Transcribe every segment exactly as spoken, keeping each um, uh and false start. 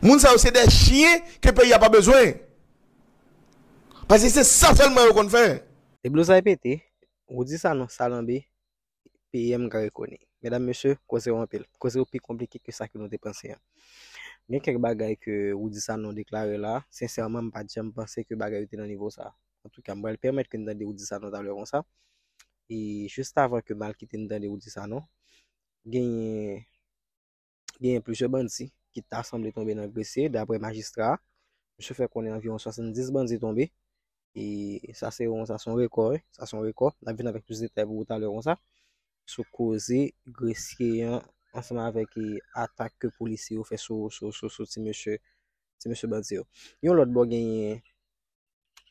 Moun sa yo se de chyen ke peyi a pa bezwen. Paske se sa sèlman yo konn fè. Deblozay pete, Roudy Sanon salanbe, P M Garry Conille. Medam, mesye, koze yo anpil. Koze yo pi konplike ke sa ke nou te panse an. Gen kèk bagay ke Roudy Sanon deklare la, sensèman, m pa t janm panse ke bagay yo te nan nivo sa. Antouka, m pral pèmèt ke n tande Roudy Sanon talè konsa. E jis avan ke m al kite n tande Roudy Sanon, genyen genyen plizyè bandi ki ta sanble tonbe nan Gresye, daprè majistra a. Misye fè konnen anviwon swasanndis bandi tonbe. E sa se yon, sa se yon rekò, wi. Sa se yon rekò. N ap vin avèk plis detay pou ou talè konsa. Sou koze Gresye an, ansanm avèk e, atak ke polisye yo fè sou, sou, sou, sou ti mesye, ti mesye bandi yo. Yon lòt bò, genyen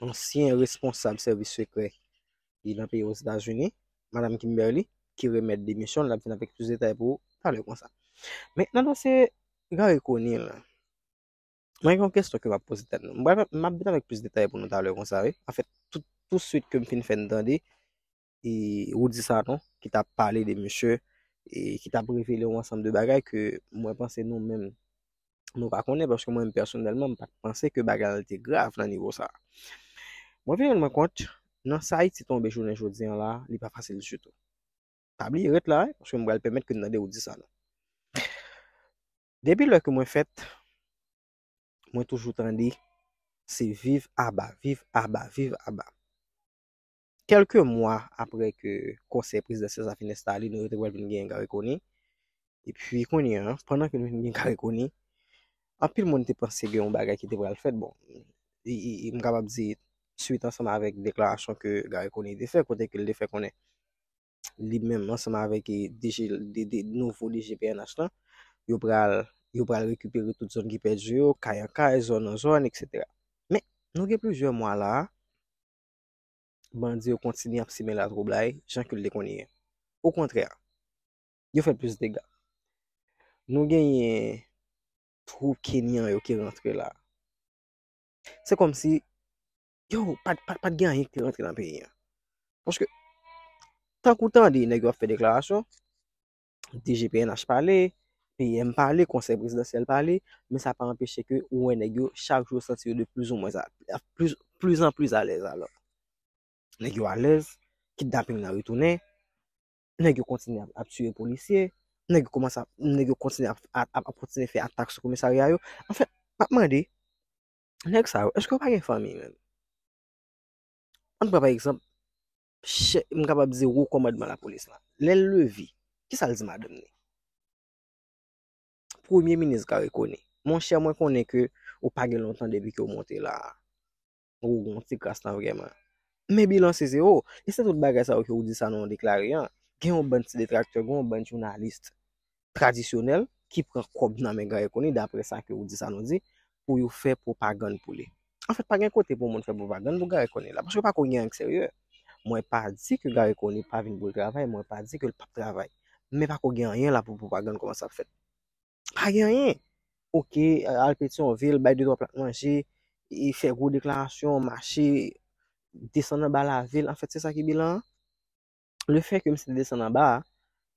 ansyen responsab sèvis sekrè ki nan peyi Ozetazini, Madanm Kimberly, ki remèt demisyon l. N ap vin avèk plis detay pou ou talè konsa. Men nan dosye Garry Conille la, mwen gen yon kesyon ke m ap poze tèt nou. M pral, m ap vin avèk plis detay pou nou talè konsa, wi. Anfèt, tout, tout swit ke m fin fè n tande, e Roudy Sanon ki t ap pale de misye, e ki t ap revele yon ansanm de bagay ke mwen panse nou menm, nou pa konnen, paske mwen menm pèsonèlman, m pa t panse ke bagay la te grav nan nivo sa. Mwen vin rann mwen kont, nan sa Ayiti tonbe jounen jodi an la, li pa fasil ditou. Pa bliye ret la, wi, paske m pral pèmèt ke n tande Roudy Sanon. Depi lè ke mwen fèt, mwen toujou tande se viv aba, viv aba, viv aba. Kèlke mwa apre ke konsèy prezidansyèl sa fin enstale, nou te pral vin genyen Garry Conille. Epi kounye a, pandan ke nou vin gen Garry Conille, anpil moun te panse gen yon bagay ki te pral fèt. Bon, e, e, e, m kapab di, swit ansanm avèk deklarasyon ke Garry Conille te fè, kote ke l te fè konnen li menm ansanm avèk e, D G, de, de, nouvo D G P N H lan, yo pral, yo pral rekipere tout zòn ki pèdi yo, kay an kay, zòn an zòn, etsetera. Men, nou gen plizyè mwa la a, bandi yo kontinye ap simen latwoublay jan ke l te konn ye. Okontrè, yo fè plis dega. Nou genyen twoup kenyan yo ki rantre la. Se kòmsi, yo, pa t, pa t, pa t gen anyen ki te rantre nan peyi a. Paske, tankou w tande nèg yo ap fè deklarasyon, D G P N H pale, P M pale, konsèy prezidansyèl pale, men sa pa anpeche ke ou wè nèg yo chak jou yo santi yo de plizoumwen a, plis, plis an plis alèz alò. Nèg yo alèz, kidnaping nan retounen, nèg yo kontinye ap, ap tiye polisye, nèg yo kòmanse ap, nèg yo kontinye ap, ap, ap, ap kontinye fè atak sou komisarya yo. Anfèt, m ap mande, nèg sa yo, èske yo pa gen fanmi menm? Ann pran pa egzanp, chè, m kapab di wo kòmandman lapolis la. Lè l leve, kisa l di madanm ni? Premye minis Garry Conille. Monchè, mwen konnen ke ou pa gen lontan depi ke w monte la a. Ou gon ti kras lan vrèman. Men bilan se zewo. E se tout bagay sa yo ke Roudy Sanon deklare an. Gen yon bann ti detraktè, gen yon bann jounalis tradisyonèl ki pran kòb nan men Garry Conille, daprè sa ke Roudy Sanon di, pou yo fè pwopagann pou li. Anfèt, pa gen kote pou moun fè pwopagann pou Garry Conille la, paske pa ko gen anyen k serye. Mwen pa di ke Garry Conille pa vin pou l travay, mwen pa di ke l p ap travay. Men pa ko gen anyen la pou pwopagann kòmanse ap fèt. Pa gen anyen. Oke, al Petyonvil, bay de twa plat manje, e fè gwo deklarasyon, mache, desann anba lavil. Anfèt, se sa ki bilan an. Lefètke misye te desann anba a,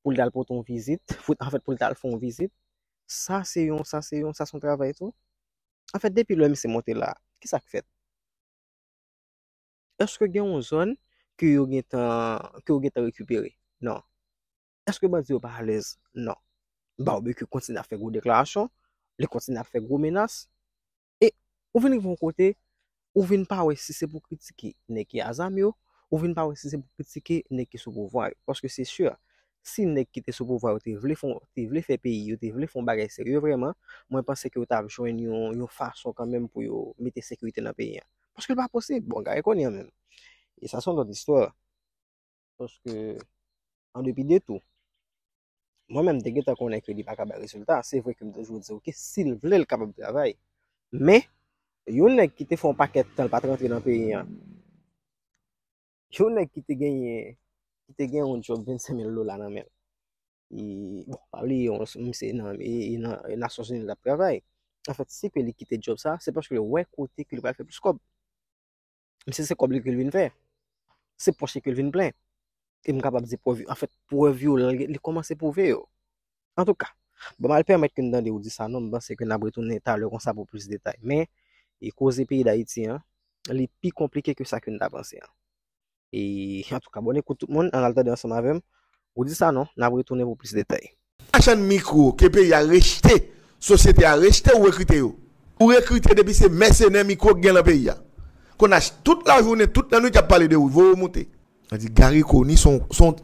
pou l t al pote yon vizit, pou, anfèt, pou l t al fè yon vizit, sa se yon, sa se yon, sa se yon travay tou. Anfèt, depi lè misye monte la, kisa k fèt? Èske gen yon zòn ke yo gentan, ke yo gentan rekipere? Non. Èske bandi yo pa alèz? Non. Barbecue kontinye ap fè gwo deklarasyon, li kontinye ap fè gwo menas, e ou vin rive yon kote, ou vin pa wè si se pou kritike nèg ki a zam yo, ou vin pa wè si se pou kritike nèg ki sou pouvwa yo. Paske se si, si nèg ki te sou pouvwa yo te vle fè, te vle fè peyi, yo te vle fè yon bagay serye vrèman, mwen panse ke yo t ap jwenn yon, yon fason kanmenm pou yo mete sekirite nan peyi a. Paske l pa posib. Bon, Garry Conille an menm. E sa se yon lòt istwa. Paske, an depi de tou, mwen menm m te gentan konnen ke li pa ka bay rezilta. Se vre ke m toujou di, oke, si l vle, l kapab travay. Men, yon nèg ki te fè yon pakèt tan l pa t rantre nan peyi a, yon nèg ki te genyen, ki te gen yon djòb vennsenk mil dola nan men l. E, bon, pa bliye, yon, misye nan, e, e nan, e Nasyonzini l t ap travay. Anfèt, si ke li kite djòb sa, se paske l wè kote ke li pral fè plis kòb. Misye se kòb li ke l vin fè. Se pòch li ke l vin plen. E m kapab di prèv, anfèt, prèv yo, li, li kòmanse pwouve yo. Antouka, Bon, m al pèmèt ke n tande ou di sa non, m panse ke n ap retounen talè konsa pou plis detay. Men, e koze peyi Dayiti an, li pi konplike ke sa ke n ta panse an. E, antouka, bòn ekout tout moun, ann al tande ansanm avè m. Ou di sa non, n ap retounen pou plis detay. Machann mikwo ke peyi a rejte, sosyete a rejte ou rekrite yo. Ou rekrite depi se mèsenè mikwo k gen nan peyi a. Konn a tout lajounen, tout lannwit y ap pale de ou, voye w moute. Sa di Garry Conille se yon, se yon,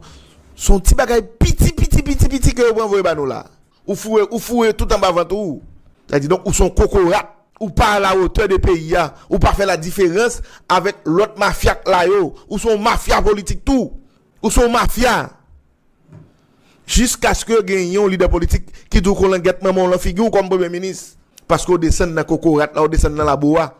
se yon ti bagay piti, piti, piti, piti ke yo pran voye ba nou la. Ou foure, ou foure tout anba vant ou. Sa di donk ou se yon kokorat. Ou pa a la wotè de peyi a. Ou pa fè la diferans avèk lòt mafya k la yo. Ou se yon mafya politik tou. Ou se yon mafya. Jiskaske gen yon lidè politik ki di w kolangèt manman w lan figi w kòm premye minis. Paske w desann nan kokorat la, w desann nan labou a.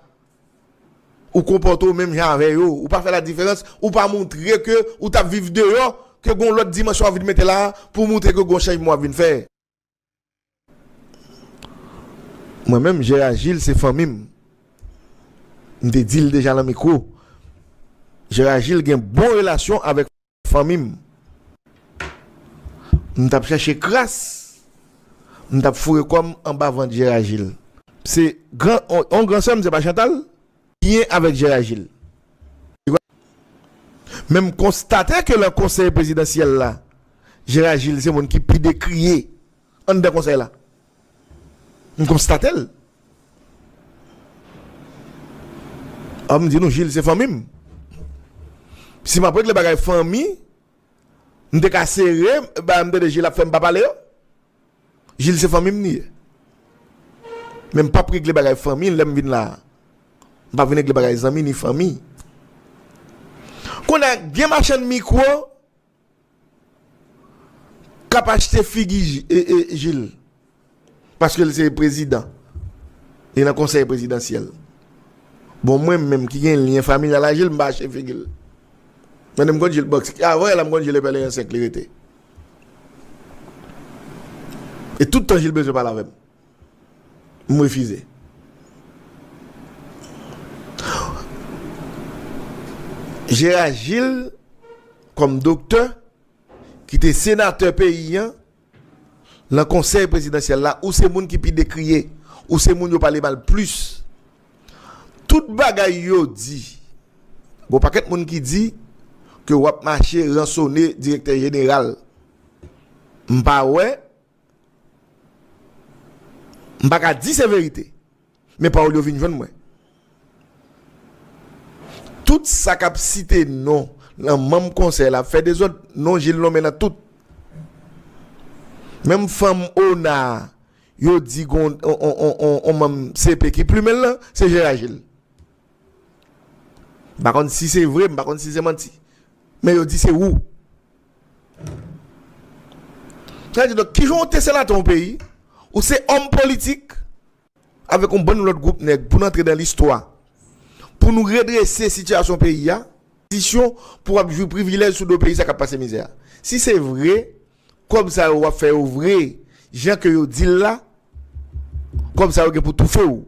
Ou konpòte w menm jan avè yo. Ou pa fè la diferans. Ou pa montre ke ou t ap viv deyò, ke gon lòt dimansyon w ap vin mete la a pou montre ke gon chanjman w ap vin fè. Mwen menm, Gérard Gilles se fanmi m. M te di l deja nan mikwo. Gérard Gilles gen bon relasyon avèk fanmi m. M t ap chèche kras, m t ap foure kò m anba vant Gérard Gilles. Se gran, on, on gran sè m, se pa Chantal, byen avèk Gérard Gilles. Men m konstate ke nan konsèy prezidansyèl la, Gérard Gilles se moun ki pi dekriye anndan konsèy la. M konstate l. An m di nou, Gilles se fanmi m. Si m ap regle bagay fanmi, m te ka sere, ba, m tande Gilles ap fè m pa pale yo. Gilles se fanmi m li ye. Men m p ap regle bagay fanmi lè m vin la a. M p ap vin regle bagay zanmi ni fanmi. Kounye a, gen machann mikwo k ap achte figi Ji-, e, e, Gilles. Paske l se prezidan. Li nan konsèy prezidansyèl. Bon, mwen menm ki gen lyen familyal a Gilles, m pa achte figi l. Mwen menm m konn Gilles Box. Avan yè la m konn Gilles e Pèleyen senk li rete. E tout tan Gilles bezwen pale avè m. M refize. Gérard Gilles, kòm doktè, ki te senatè peyi an, nan konsèy prezidansyèl la, ou se moun ki pi dekriye, ou se moun yo pale mal plis. Tout bagay yo di, gon pakèt moun ki di ke w ap mache ransone direktè jeneral. M pa wè, m pa ka di se verite. Men pawòl yo vin jwenn mwen. Tout sa k ap site non nan manm konsèy la ap fè dezòd, non Gilles nonmen nan tout. Menm fanm ona a, yo di gon on, on, on, on, on manm C P ki plimen l lan, se Gérard Gilles. M pa konn si se vre, m pa konn si se manti. Men yo di se ou. Sa vle di, donk, kijan w te senatè yon peyi, ou se òm politik, avèk yon bann lòt gwoup nèg pou n antre nan listwa, pou nou redrese sitiyasyon peyi a, kondisyon pou w ap jwi privilèj sou do peyi sa k ap pase mizè a. Si se vre, kòb sa yo w ap fè yo vre, jan ke yo di l la, kòb sa yo gen pou toufe w.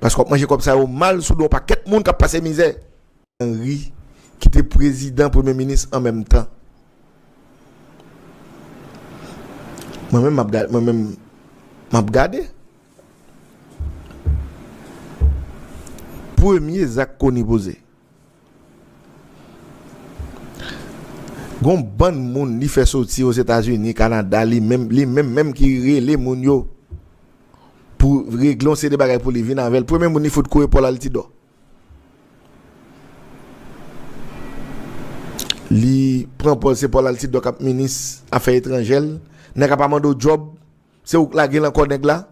Paske w ap manje kòb sa yo mal sou do yon pakèt moun k ap pase mizè. Henry, ki te prezidan, premye minis an menm tan. Mwen menm, m ap gad-, mwen menm, m ap gade. Premye zak Conille poze. Gon bann moun li fè soti Ozetazini, Kanada, li menm, li menm menm ki rele moun yo pou regle yon seri de bagay pou li vin avè l. Premye moun li fout kouri Paul Altidor. Li pran pòz se Paul Altidor k ap minis afè etranjè l. Nèg la pa mande w djòb, se ou k lage l ankò nèg la.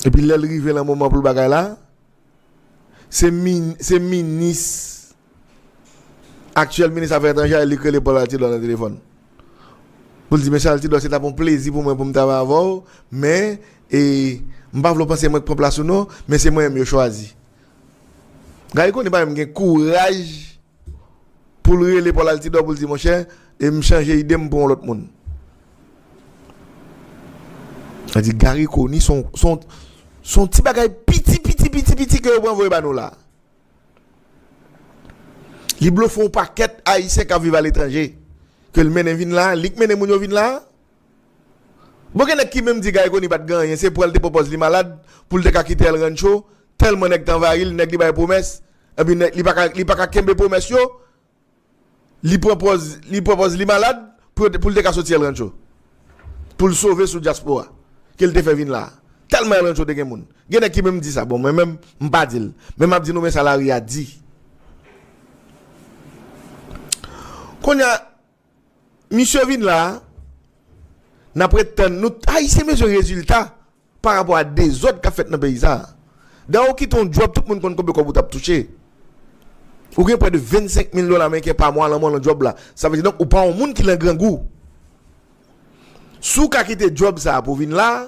Epi lè l rive nan moman pou l bagay la, se min-, se minis, aktyèl minis afè etranjè a, li k rele Paul Altidor nan telefòn. Pou l di, "Mesye Altidor, se t ap yon plezi pou mwen pou m travay avè w, men, e, m pa vle w panse mwen k pran plas ou non, men se mwen menm yo chwazi." Garry Conille pa menm gen kouraj pou l rele Paul Altidor pou l di, "Monchè, e m chanje ide m pou yon lòt moun." Sa di Garry Conille se yon, se yon, se yon ti bagay piti, piti, piti, piti ke yo pran voye ba nou la. Li blofe yon pakèt Ayisyen k ap viv aletranje, ke l mennen vin la, li k mennen moun yo vin la. Bon, gen nèg ki menm di Garry Conille pa t gen anyen, se pran l te pran pòz li malad pou l te ka kite El Rancho, tèlman nèg t anvayi l, nèg li bay pwomès, epi nèg, li pa ka, li pa ka kenbe pwomès yo, li pran pòz, li pran pòz li malad pou, pou l te ka soti El Rancho. Pou l sove sou dyaspora ke l te fè vin la. Tèlman El Rancho te gen moun. Gen nèg ki menm di sa. Bon, mwen menm, m pa di l. Men m ap di nou, men sa lari a di. Kounye a, misye vin la, n ap ret tann. Nou, Ayisyen bezwen rezilta pa rapò a dezòd k ap fèt nan peyi sa a. Dayè, ou kite yon djòb, tout moun konn konbyen kòb ou t ap touche. Ou gen prè de vennsenk mil dola ameriken pa mwa nan mwen nan djòb la. Sa vle di, donk, ou pa yon moun ki nan grangou. Si w ka kite djòb sa a pou w vin la,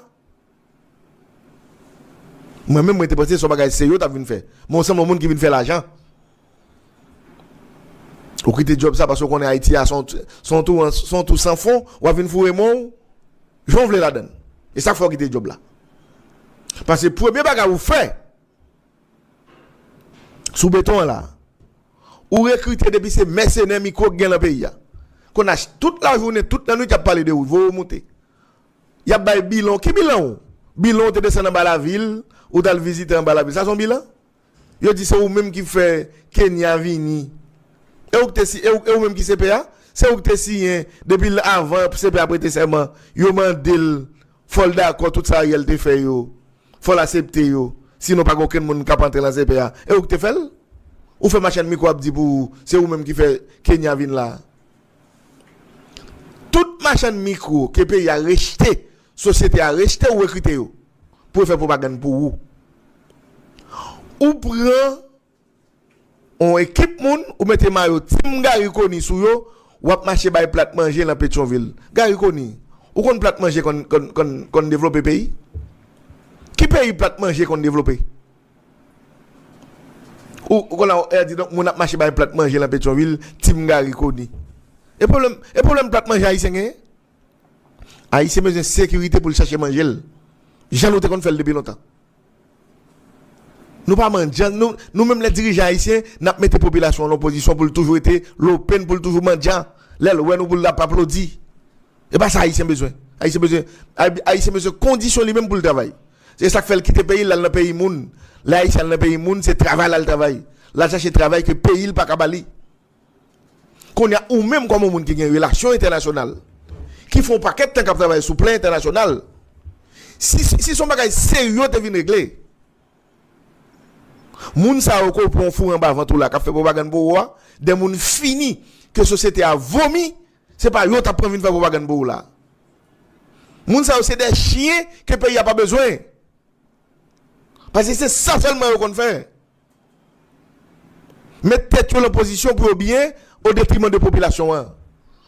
mwen menm, mwen te panse se yon bagay serye w t ap vin fè. Men w sanble yon moun ki vin fè lajan. Ou kite djòb sa paske w konnen Ayiti a se yon, se yon twou, se yon twou san fon, w ap vin foure men w jan w vle ladan l. E sa k fè w kite djòb la. Paske premye bagay ou fè sou beton an la, ou rekrite depi se mèsenè mikwo k gen nan peyi a. Kounye a, tout lajounen, tout lannwit, y ap pale de ou, voye w moute. Y ap bay bilan w. Ki bilan w? Bilan w te desann anba lavil, ou t al vizite anba lavil. Sa se yon bilan? Yo di se ou menm ki fè Kenya vini. E ou ki te si, e ou, e ou menm ki C P A? Se ou ki te siyen depi l avan C P A prete sèman. Yo mande l, fò l dakò tout sa Ariel te fè yo. Fò l asepte yo. Sinon pa gen okenn moun k ap antre nan C P A. E ou ki te fè l? Ou fè machann mikwo ap di pou ou, se ou menm ki fè Kenya vin la. Tout machann mikwo ke peyi a rejte, sosyete a rejte, ou rekrite yo pou yo fè pwopagann pou ou. Ou pran yon ekip moun, ou mete mayo Team Garry Conille sou yo, w ap mache bay plat manje nan Petyonvil. Garry Conille, ou konn plat manje konn, konn, konn, konn devlope peyi? Ki peyi plat manje konn devlope? Ou, ou konn la, ou di donk moun ap mache bay plat manje nan Petyonvil, Team Garry Conille. E pwoblèm, e pwoblèm plat manje ayisyen genyen? Ayisyen bezwen sekirite pou l chache manje l. Jan nou te konn fè l depi lontan. Nou pa mandyan, nou, nou menm lè dirijan ayisyen, n ap mete popilasyon an nan pozisyon pou l toujou rete lopen, pou l toujou mandyan. Lè l wè nou, pou l ap aplodi. E pa sa Ayisyen bezwen. Ayisyen bezwen, Ay-, Ayisyen bezwen kondisyon li menm pou l travay. Se sa k fè l kite peyi l, l al nan peyi moun. Lè Ayisyen al nan peyi moun, se travay l al travay. L al chache travay ke peyi l pa ka ba li. Kounye a, ou menm kòm yon moun ki gen relasyon entènasyonal, ki fè yon pakèt tan k ap travay sou plan entènasyonal, si, si, si se yon bagay serye w te vin regle, moun sa yo ke w pran w foure anba vant ou la, k ap fè pwopagann pou ou a, de moun fini, ke sosyete a vomi, se pa yo t ap pran vin fè pwopagann pou ou la. Moun sa yo se de chyen ke peyi a pa bezwen. Paske se sa sèlman yo konn fè. Met tèt yo nan pozisyon pou yo byen, o detriman de popilasyon an.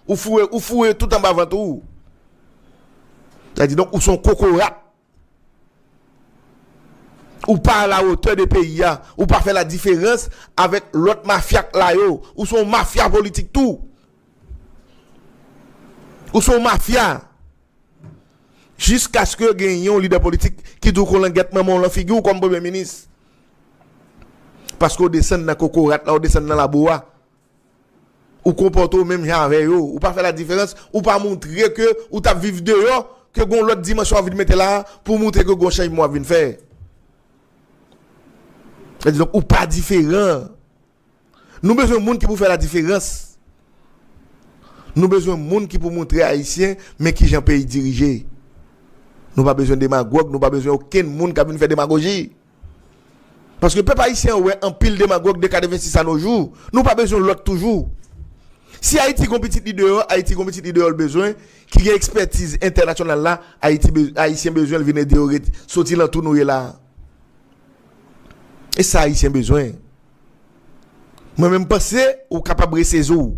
Ou foure, ou foure tout anba vant ou. Sa di donk, ou se yon kokorat. Ou pa a la wotè de peyi a. Ou pa fè la diferans avèk lòt mafya k la yo. Ou se yon mafya politik tou. Ou se yon mafya. Jiskaske genyen yon lidè politik ki di w kolangèt manman w lan figi w kòm premye minis. Paske w desann nan kokorat la, w desann nan labou a. Ou konpòte w menm jan avè yo. Ou pa fè la diferans, ou pa montre ke ou t ap viv deyò, ke gon lòt dimansyon w ap vin mete la a pou montre ke gon chanjman w ap vin fè. Sa di donk, ou pa diferan. Nou bezwen moun ki pou fè la diferans. Nou bezwen moun ki pou montre Ayisyen men kijan peyi dirije. Nou pa bezwen demagòg, nou pa bezwen okenn moun k ap vin fè demagoji. Paske pèp ayisyen an wè anpil demagòg de katrevensis a no jou. Nou pa bezwen lòt toujou. Si Ayiti gon pitit li deyò, Ayiti gon pitit li deyò l bezwen, ki gen ekspètiz entènasyonal la, Ayiti be-, Ayisyen bezwen l vin ede yo ret-, soti nan twou nou ye la a. E sa Ayisyen bezwen. Mwen menm panse ou kapab resezi w.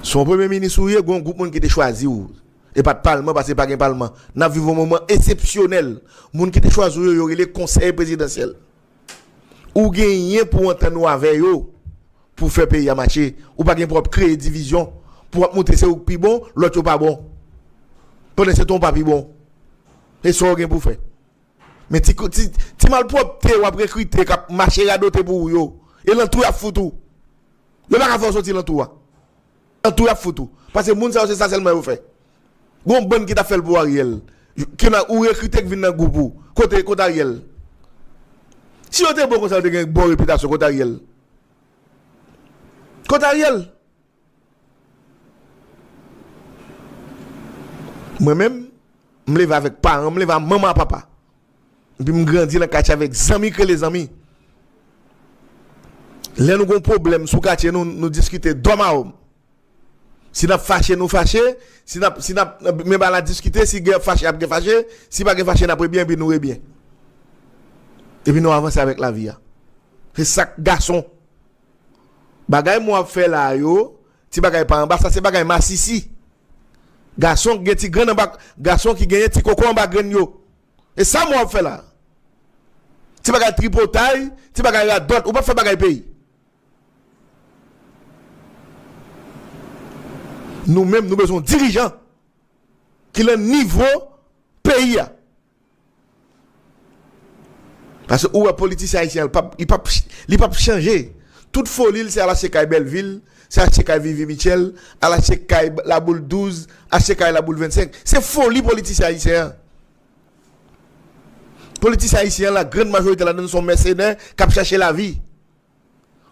Se yon premye minis ou ye, gen yon gwoup moun ki te chwazi w. E pa t palman, paske pa gen palman. N ap viv yon moman eksepsyonèl. Moun ki te chwazi w yo, yo rele konsèy prezidansyèl. Ou genyen pou w antann ou avè yo, pou fè peyi a mache. Ou pa gen pou w ap kreye divizyon, pou w ap montre se ou k pi bon, lòt yo pa bon. Pandan se tan ou pa pi bon. E sa w gen pou w fè. Men ti, ti, ti malpwòpte w ap rekrite k ap mache radote pou ou yo. E lan twou y ap fout ou. Yo pa ka fè w soti nan twou a. Nan twou y ap fout ou. Paske moun sa yo se sa sèlman yo fè. Gon bann ki t ap fè l pou Ariel. Ki nan ou rekrite k vin nan gwoup ou. Kote, kote Ariel? Si yo te bon konsa, yo te gen bon repitasyon, kote Ariel? Kote Ariel? Mwen menm, m leve avèk paran, m leve a manman a papa. Epi m grandi nan katye avèk zanmi k rele zanmi. Lè nou gon pwoblèm sou katye nou, nou diskite dòmawòm. Si n ap fache, nou fache. Si n ap, si n ap, men ba la diskite, si gen fache, ap gen fache. Si pa gen fache, n ap rebyen, epi nou rebyen. Epi nou avanse avèk lavi a. Se sa k gason. Bagay mwen ap fè la yo, ti bagay pa anba, sa se bagay masisi. Gason ki gen ti grenn anba, gason ki genyen ti koko anba grenn yo. E sa mwen ap fè la. Ti bagay tripotay, ti bagay radòt, ou p ap fè bagay peyi. Nou menm, nou bezwen yon dirijan ki nan nivo peyi a. Paske ou wè politisyen ayisyen an, li p ap, li p ap, li p ap chanje. Tout foli l se al achte kay Bèlvil, se achte kay Vivi Mitchell, al achte kay Laboul douz, achte kay Laboul vennsenk. Se foli politisyen ayisyen an. Politisyen ayisyen an, la grann majorite ladan l se yon mèsenè k ap chache lavi.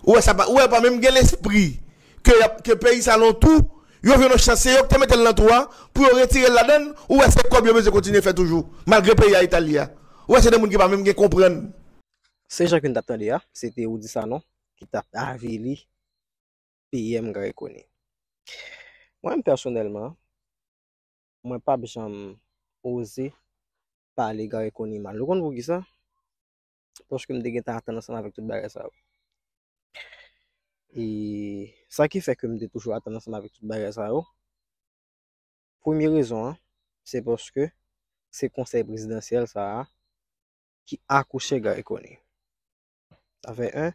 Ou wè sa pa, ou wè pa menm gen lespri ke y ap, ke peyi sa nan yon twou, yo jwenn yon chans, se yo ki te mete l nan twou a, pou yo retire l ladan l, ou wè se kòb yo bezwen kontinye fè toujou, malgre peyi a eta l ye a. Ou wè se de moun ki pa menm gen konprann. Se jan ke n t ap tande a, se te Rudy Sanon ki t ap avili P M Garry Conille. Mwen menm pèsonèlman, mwen p ap janm oze pale Garry Conille mal. Ou konn poukisa? Paske m te gentan atann ansanm avèk tout bagay sa yo. E sa ki fè ke m te toujou atann ansanm avèk tout bagay sa yo, premye rezon an, se paske se konsèy prezidansyèl sa a ki akouche Garry Conille. Sa fè en.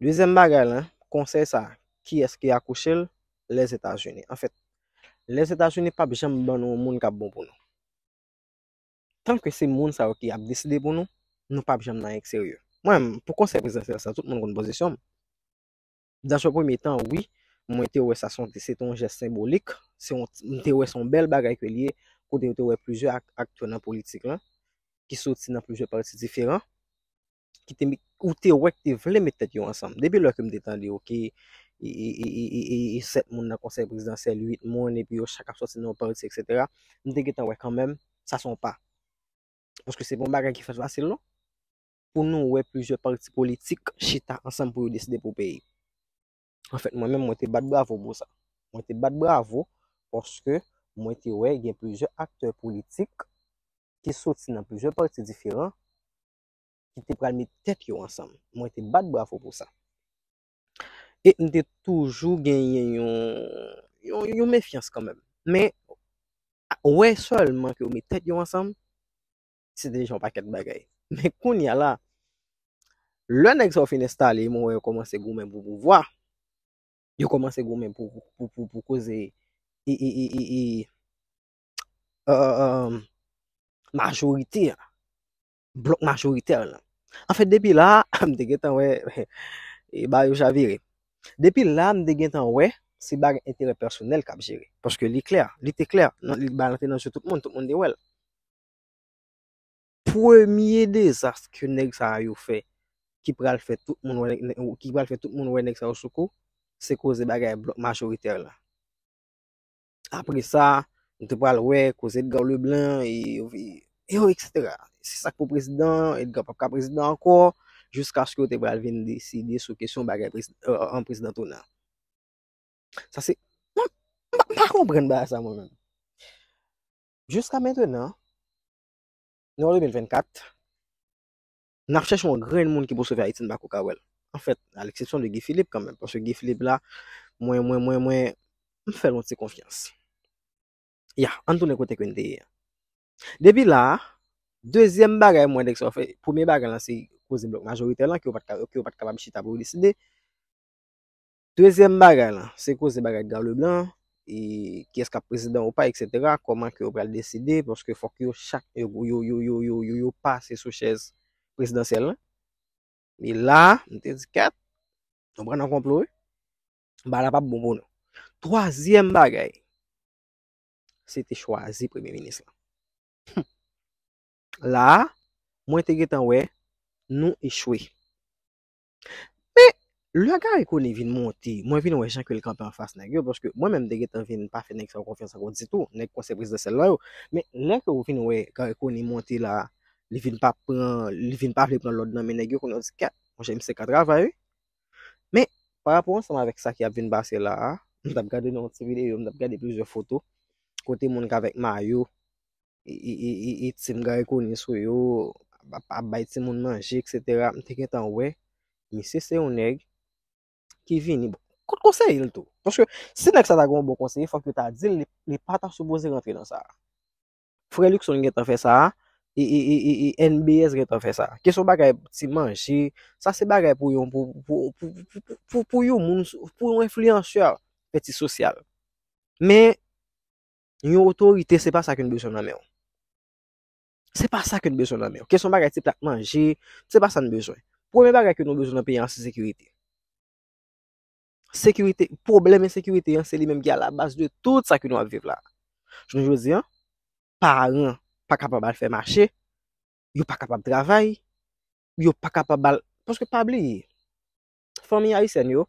Dezyèm bagay la, konsèy sa, kiyès ki akouche l? Lèzetazini. Anfèt, Lèzetazini p ap janm ban nou yon moun k ap bon pou nou. Tanke se moun sa yo ki ap deside pou nou, nou p ap janm nan anyen k serye. Mwen, pou konsèy prezidansyèl sa, tout moun konn pozisyon m. Dans un premier temps, wi, mwen te wè sa se yon, se te yon jès senbolik, se yon, m te wè se yon bèl bagay ke l ye, kote yo te wè plizyè ak-, aktè nan politik lan, ki soti nan plizyè pati diferan, ki te, ou te wè ki te vle met tèt yo ansanm. Depi lè ke m te tande, oke, e, e, e, e, e, e, e sèt moun nan konsèy prezidansyèl, uit moun, epi yo chak ap soti nan yon pati, etsetera, m te gentan wè kanmenm, sa se yon pa. Paske se pa yon bagay ki fèt fasil, non. Pou nou wè plizyè pati politik chita ansanm pou yo deside pou peyi. Anfèt, mwen menm, mwen te bat bravo pou sa. Mwen te bat bravo paske mwen te wè gen plizyè aktè politik ki soti nan plizyè pati diferan ki te pral met tèt yo ansanm. Mwen te bat bravo pou sa. E m te toujou genyen yon, yon, yon mefyans kanmenm. Men, wè sèlman ke yo met tèt yo ansanm, se te deja yon pakèt bagay. Men kounye a la, lè nèg sa yo fin enstale, mwen wè yo kòmanse goumen pou pouvwa. Yo kòmanse goumen pou, pou, pou, pou koze e, e, e, e, e, euh, euh, majorite a, blòk majoritè lan. Anfèt, depi la, m te gentan wè e ba yo chavire. Depi la, m te gentan wè se bagay enterè pèsonèl k ap jere. Paske li klè, li te klè, nan, li bay nan je tout moun, tout moun te wè l. Premye dezas ke nèg sa yo fè, ki pral fè tout moun wè, ki pral fè tout moun wè nèg sa yo sou kou, se koze bagay blòk majoritè la. Apre sa, nou te pral wè koze Edgar Leblanc, e, e, e, etsetera. Se sa k pou prezidan, Edgar p ap ka prezidan ankò, jiskaske yo te pral vin deside sou kesyon bagay prezi-, euh, an prezidan tounen. Sa se, mwen, m pa, m pa konprann bagay sa mwen menm. Jiska mentenan, nou an de mil vennkat, n ap chèche yon grenn moun ki pou sove Ayiti, n pako ka wè l. Anfèt, a leksepsyon de Guy Philippe kanmenm, paske Guy Philippe la, mwen, mwen, mwen, mwen, m fè l yon ti konfyans. Ya, ann tounen kote ke n te ye a. Depi la a, dezyèm bagay mwen nèg sa yo fè, premye bagay lan se koze blòk majoritè lan, ke yo pa t ka, ke yo pa t kapab chita pou yo deside. Dezyèm bagay lan, se koze bagay Edgar Leblanc, e kiyès k ap prezidan ou pa, etsetera, kòman ke yo pral deside, paske fòk yo chak, yo, yo pase sou chèz prezidansyèl lan. E la, m te di, kèt, nou pran nan konplo, wi. bagay la p ap bon pou nou. Twazyèm bagay, se te chwazi premye minis lan. La a, mwen te gentan wè nou echwe. Men, lè Garry Conille vin monte, mwen vin wè jan ke l kanpe anfas nèg yo, paske mwen menm te gentan vin pa fè nèg sa yo konfyans ankò ditou, nèg konsèy prezidansyèl la yo. Men, lè ke w vin wè Garry Conille monte la, li vin pa pran, li vin pa vle pran lòd nan men nèg yo, kounye a w di, "Kèt, monchè, misye ka travay, wi." Men, pa rapò ansanm avèk sa ki ap vin pase la a, m t ap gade nan yon ti videyo, m t ap gade plizyè foto, kote moun k avèk mayo, e, e, e, e, e Team Garry Conille sou yo, ap, ap bay timoun manje, etsetera. M te gentan wè, misye se yon nèg ki vini. Bon, kot konseye l tou? Paske si nèg sa ta gen yon bon konseye, fòk yo ta di l, li, li pa ta sipoze rantre nan sa a. Frè Luckson gentan fè sa a, e, e, e, e, e N B S gentan fè sa a. Kesyon bagay ti manje, sa se bagay pou yon, pou, pou, pou, pou, pou, pou yon moun, pou yon enfliyansè, fè ti sosyal. Men, yon otorite, se pa sa ke n bezwen nan men w. Se pa sa ke n bezwen nan men w. Kesyon bagay ti plat manje, se pa sa n bezwen. Premye bagay ke nou bezwen nan peyi an, se sekirite. Sekirite, pwoblèm ensekirite an, se li menm ki alabaz de tout sa ke nou ap viv la. Jounen jodi an, paran pa kapab al fè mache, yo pa kapab travay, yo pa kapab al, paske pa bliye, fanmi ayisyèn yo,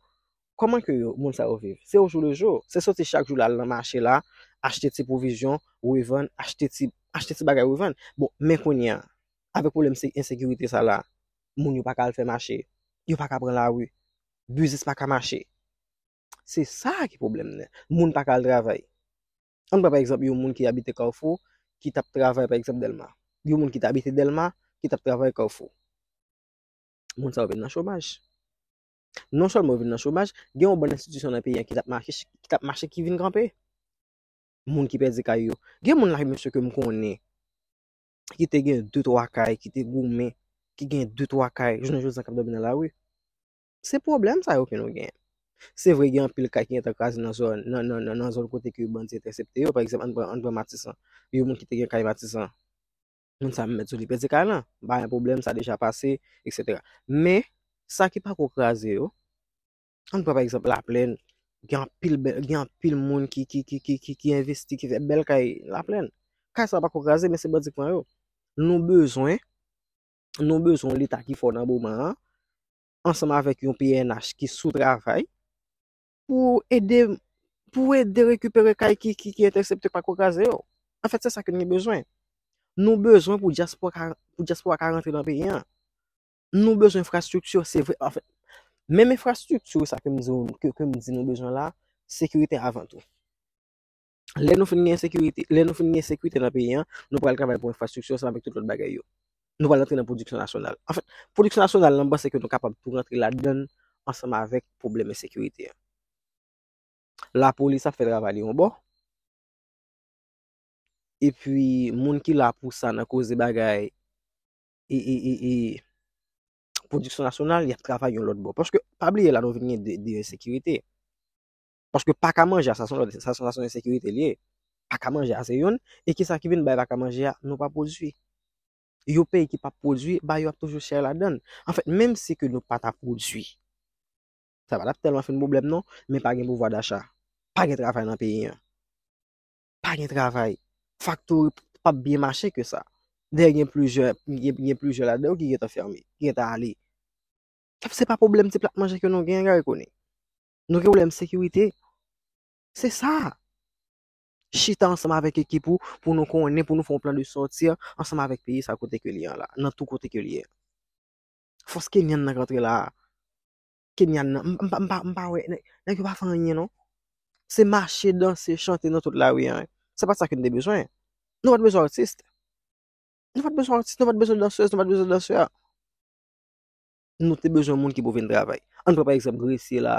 kòman ke yo, moun sa yo viv? Se au jour le jour. Se soti chak jou la, al nan mache la, achte ti pwovizyon, revann, achte ti, achte ti bagay, revann. Bon, men kounye a, avèk pwoblèm se, ensekirite sa la, moun yo pa ka al fè mache, yo pa ka pran lari, biznis pa ka mache. Se sa ki pwoblèm nan. Moun pa ka al travay. Ann pran pa egzanp yon moun ki abite Kafou, ki t ap travay pa egzanp Dèlma. Yon moun ki t abite Dèlma, ki t ap travay Kafou. Moun sa yo vin nan chomaj. Non sèlman yo vin nan chomaj, gen yon bann enstitisyon nan peyi an ki t ap mache, ki t ap mache ki vin kanpe. Moun ki pèdi kay yo. Gen moun la, mesye, ke m konnen, ki te gen de twa kay, ki te goumen, ki gen de twa kay, jounen jodi an k ap dòmi nan lari. Se pwoblèm sa yo ke nou genyen. Se vre, gen anpil kay ki gentan kraze nan zòn, nan, nan, nan, nan zòn kote ke bandi entèsepte yo. Pa egzanp, ann pran, ann pran Matisan. Yon moun ki te gen kay Matisan. Moun sa m mèt di w li pèdi kay lan. Pa gen pwoblèm, sa deja pase, etsetera. Men, sa ki pako kraze yo, ann pran pa egzanp Laplèn, gen anpil bèl, gen anpil moun ki, ki, ki, ki, ki, ki envesti, ki fè bèl kay Laplèn. Kay sa pako kraze, men se bandi k pran yo. Nou bezwen, nou bezwen yon leta ki fò nan moman an, ansanm avèk yon P N H ki sou travay pou ede, pou ede rekipere kay ki, ki, ki entèsepte, k pako kraze yo. Anfèt, se sa ke n gen bezwen. Nou bezwen pou dyaspora ka, pou dyaspora ka rantre nan peyi an. Nou bezwen enfrastrikti, se vre. Anfèt, menm enfrastrikti sa ke m di, ke, ke m di nou bezwen la, sekirite avan tou. Lè nou fin gen sekirite, lè nou fin gen sekirite nan peyi an, nou pral travay pou enfrastrikti ansanm avèk tout lòt bagay yo. Nou pral antre nan pwodiksyon nasyonal. Anfèt, pwodiksyon nasyonal lan, m panse ke nou kapab tou rantre ladan l ansanm avèk pwoblèm ensekirite an. Lapolis ap fè travay li yon bò. Epi, moun ki la pou sa nan koze bagay e, e, e, e, pwodiksyon nasyonal, y ap travay yon lòt bò. Paske, pa bliye la, nou vin gen de, de ensekirite. Paske pa ka manje a, sa se yon lòt, sa, sa se yon ensekirite li ye. Pa ka manje a, se youn. E kisa ki vin bay pa ka manje a? Nou pa pwodui. Yon peyi ki pa pwodui, bagay yo ap toujou chè ladan l. Anfèt, menm si ke nou pa ta pwodui, sa pa t ap tèlman fin pwoblèm non, men pa gen pouvwa dacha. Pa gen travay nan peyi an. Pa gen travay. Faktori p-, p ap byen mache ke sa. Dayè gen plizyè, gen, gen plizyè ladan yo ki gentan fèmen, ki gentan ale. Se pa pwoblèm ti plat manje ke nou genyen, Garry Conille. Nou gen pwoblèm sekirite. Se sa. Chita ansanm avèk ekip ou pou nou konnen, pou nou fè yon plan de sòti ansanm avèk peyi sa kote ke li ye la, nan tou kote ke li ye. Fòs Kenyan nan k antre la a. Kenyan nan, m, m, m, m pa, m pa wè, nèg, nèg yo pa fè anyen non. Se mache, danse, chante nan tout lari an. Se pa sa ke n te bezwen. Nou pa t bezwen atis. Nou pa t bezwen atis, nou pa t bezwen dansèz, nou pa t bezwen dansè. Nou te bezwen moun ki pou vin travay. Ann pran pa egzanp gresye la,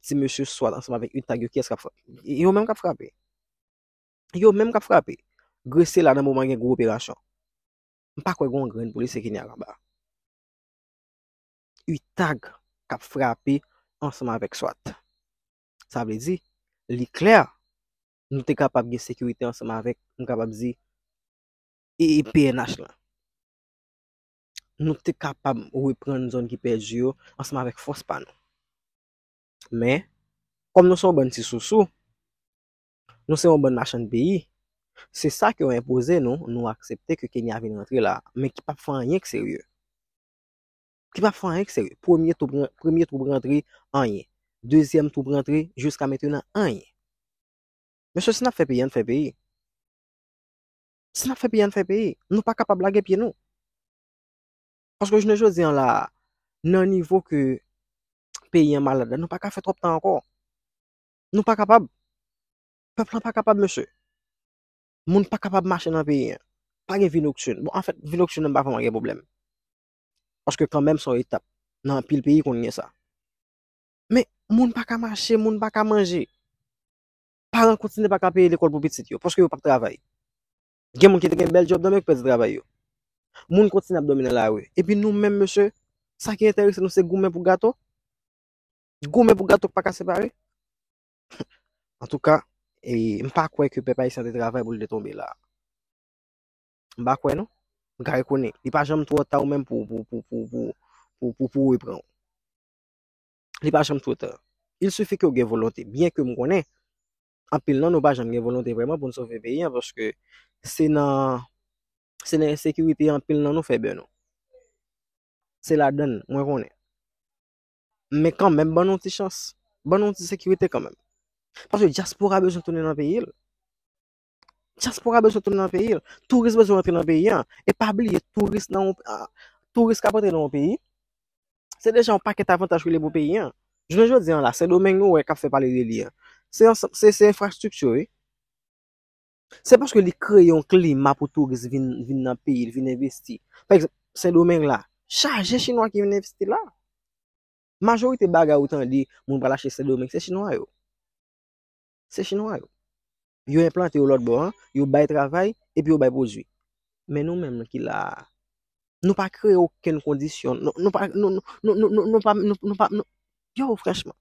ti mesye swat ansanm avèk UTAG yo, kiyès k ap frape? Yo menm k ap frape. Yo menm k ap frape. Gresye la nan moman gen gwo operasyon. M pa kwè gen yon grenn polisye ki ni ak anba. UTAG k ap frape ansanm avèk swat. Sa vle di, li klè, nou te kapab gen sekirite ansanm avèk, m kapab di, e, e P N H lan. Nou te kapab reprann zòn ki pèdi yo ansanm avèk fòs pa nou. Men, Kòm nou se yon bann ti sousou, nou se yon bann machann peyi, se sa ke yo enpoze nou, nou aksepte ke Kenya vin rantre la, men ki p ap fè anyen k serye. Ki p ap fè anyen k serye. Premye twoup, premye twoup rantre, anyen. Dezyèm twoup rantre, jiska mentenan, anyen. Mesye, si n ap fè peyi, ann fè peyi. Si n ap fè peyi, ann fè peyi. Nou pa kapab lage pye nou. Paske jounen jodi an la, nan nivo ke peyi an malad la, nou pa ka fè twòp tan ankò. Nou pa kapab. Pèp lan pa kapab, mesye. Moun pa kapab mache nan peyi an. Pa gen vi noktin. Bon, anfèt, vi noktin nan pa vrèman gen pwoblèm. Paske kanmenm se yon etap. Nan anpil peyi konn gen sa. Men, moun pa ka mache, moun pa ka manje. Paran kontinye pa ka peye lekòl pou pitit yo, paske yo p ap travay. Gen moun ki te gen bèl djòb nan men yo ki pèdi travay yo. Moun kontinye ap dòmi nan lari. Epi nou menm, mesye, sa ki enterese nou se goumen pou gato. Goumen pou gato k pa ka separe. Antouka, e, m pa kwè ke pèp ayisyen te travay pou l te tonbe la. M pa kwè non. M ka rekonnen. Li pa janm twò ta ou menm pou, pou, pou, pou, pou, pou, pou, pou reprann ou. Li pa janm twò ta. Il sifi ke w gen volonte. Byen ke m konnen, anpil nan nou pa janm gen volonte vrèman pou n sove peyi an, paske se nan, se nan ensekirite anpil nan nou fè bè nou. Se ladann, mwen konnen. Men kanmenm, ban nou ti chans. Ban nou ti sekirite kanmenm. Paske dyaspora bezwen tounen nan peyi l. Dyaspora bezwen tounen nan peyi l. Touris bezwen rantre nan peyi an. E pa bliye, touris nan yon, a, touris k ap rantre nan yon peyi, se deja yon pakèt avantaj ke li pou peyi an. Jounen jodi an la, Sendomeng nou wè k ap fè pale de li an. Se ansanm, se, se enfrastrikti, wi. Se paske li kreye yon klima pou touris vin, vin nan peyi l, vin envesti. Pa egzanp, Sendomeng la, chaje chinwa ki vin envesti la. Majorite bagay ou tande moun pral achte Sendomeng, se chinwa yo. Se chinwa yo. Yo enplante yo lòt bò an, yo bay travay, epi yo bay pwodui. Men nou menm ki la a, nou pa kreye okenn kondisyon. Nou, nou pa, nou, nou, nou, nou, nou, nou pa, nou, nou pa, nou, yo, franchman.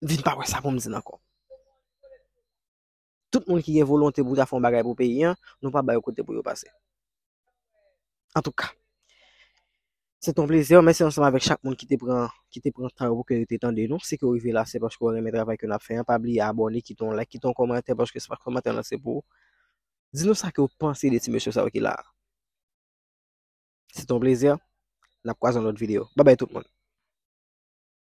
Vin pa wè sa pou m di n ankò. Tout moun ki gen volonte pou ta fè yon bagay pou peyi an, nou pa ba yo kote pou yo pase. Antouka, se te yon plezi. Mèsi ansanm avèk chak moun ki te pran, ki te pran tan yo pou ke yo te tande nou. Si ke w rive la, se paske w renmen travay ke n ap fè an. Pa bliye abòne, kite yon like, kite yon kòmantè, paske se pa kòmantè lan se pou ou. Di nou sa ke w panse de ti mesye sa yo ki la a. Se te yon plezi. N ap kwaze yon lòt videyo. Babay tout moun.